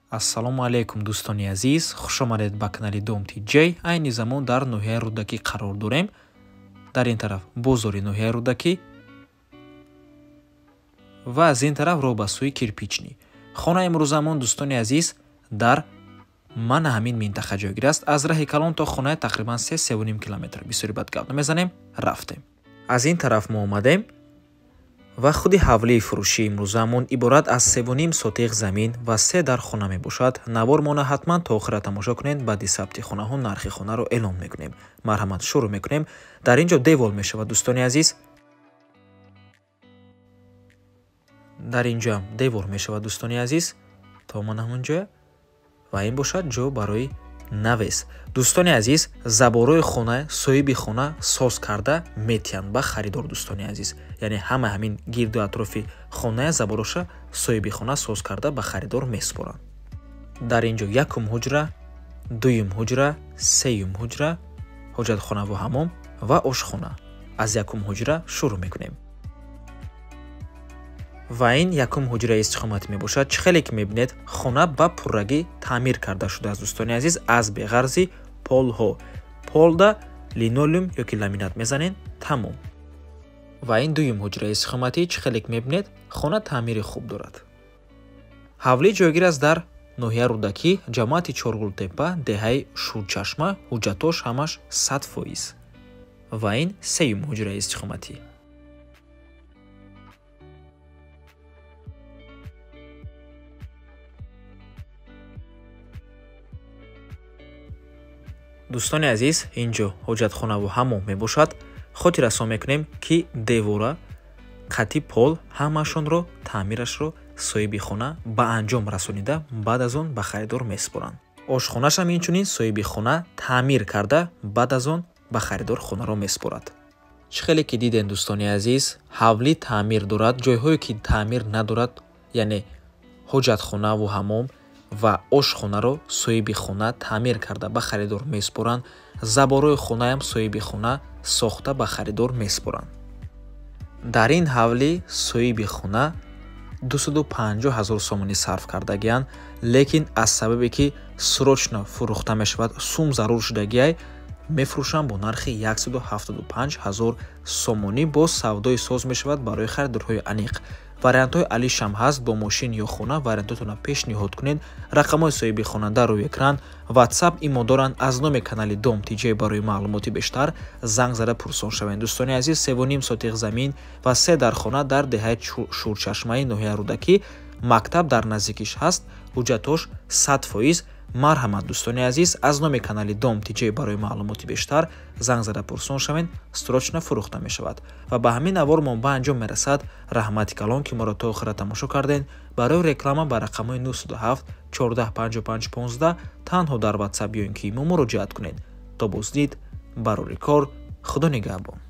Ассалому алайкум, дӯстони азиз, хуш омадед ба канали Дом ТҶ. Айни замон дар ноҳияи Рӯдакӣ қарор дорем. Дар ин тараф бозори ноҳияи Рӯдакӣ ва аз ин тараф роҳ ба сӯи Кирпичнӣ. Хонаи имрӯзамон, дӯстони азиз, дар мана ҳамин минтақа ҷойгир аст. Аз раҳи калон то хона тақрибан 3-3.5 километр. Бисёри бад гап намезанем, рафтем. Аз ин тараф мо омадем ва худи ҳавлии фурӯшии имрӯзамон иборат аз 3.5 сотиқ замин ва 3 дар хона мебошад. Навормона ҳатман то охира тамошо кунед. Баъди сабти хонаҳо нархи хонаро эълон мекунем. Марҳамат, шурӯъ мекунем. Дар ин ҷо девол мешавад, дӯстони азиз. Дар ин ҷоам девор мешавад, дӯстони азиз, то ман ҳамон ҷоя. Ва ин бошад ҷо барои навес. Дӯстони азиз, заборои хона соҳиби хона соз карда метиҳанд ба харидор, дӯстони азиз. Яъне ҳама ҳамин гирду атрофи хоная забороша соҳиби хона соз карда ба харидор месупоранд. Дар ин ҷо якум ҳуҷра, дуюм ҳуҷра, сеюм ҳуҷра, ҳоҷатхонаву ҳамом ва ошхона. Аз якум ҳуҷра шурӯъ мекунем. Ва ин якум ҳуҷраи истиқоматӣ мебошад. Чӣ хеле ки мебинед, хона ба пуррагӣ таъмир карда шудааст, дӯстони азиз, аз беғарзи полҳо. Полда линолеум ё ки ламинат мезанед, тамом. Ва ин дуюм ҳуҷраи истиқоматӣ, чӣ хеле ки мебинед, хона таъмири хуб дорад. Ҳавлӣ ҷойгир аст дар ноҳияи Рӯдакӣ, ҷамоати Чоргултепа, деҳаи Шурчашма, ҳуҷҷатош ҳамаш 100%. Ва ин сеюм ҳуҷраи истиқоматӣ. Дӯстони азиз, ин ҷо ҳоҷатхонаву ҳамом мебошад. Хотиррасон мекунем, ки девора, қати пол ҳамаашонро таъмирашро соҳиби хона ба анҷом расонида, баъд аз он ба харидор месупоранд. Ошхонашам инчунин соҳиби хона таъмир карда, баъд аз он ба харидор хонаро месупорад. Чӣ хеле ки дидем, дӯстони азиз, ҳавлӣ таъмир дорад. Ҷойҳое ки таъмир надорад, яъне ҳоҷатхонаву ҳамом ва ошхонаро соҳиби хона таъмир карда ба харидор месупоранд. Заборои хонаям соҳиби хона сохта ба харидор месупоранд. Дар ин ҳавлӣ соҳиби хона 250 000 сомонӣ сарф кардагиянд, лекин аз сабабе ки срочно фурӯхта мешавад, сум зарур шудагиай, мефурӯшанд бо нархи 175 000 сомонӣ. Боз савдои соз мешавад барои харидорҳои аниқ. Вариантҳои алишам ҳаст бо мошин ё хона. Вариантҳоятонро пешниҳод кунед. Рақамҳои соҳиби хона дар рӯи экран. WhatsApp имо доранд. Аз номи канали Дом ТҶ барои маълумоти бештар занг зада пурсон шавед. Дӯстони азиз, 3.5 сотиқ замин ва 3 дар хона дар деҳаи Шурчашмаи ноҳияи Рӯдакӣ. Мактаб дар наздикиш ҳаст. Ҳуҷҷатош 100%. Марҳамат, дӯстони азиз, аз номи канали Дом ТҶ барои маълумоти бештар занг зада пурсон шавед. Срочно фурӯхта мешавад. Ва ба ҳамин навормон ба анҷом мерасад. Раҳмати калон, ки моро то охира тамошо кардед. Барои реклама ба рақамҳои 907 14 55 15 танҳо дар WhatsApp ё ин ки имо муроҷиат кунед. То боздид, барори кор, Худо нигаҳбон.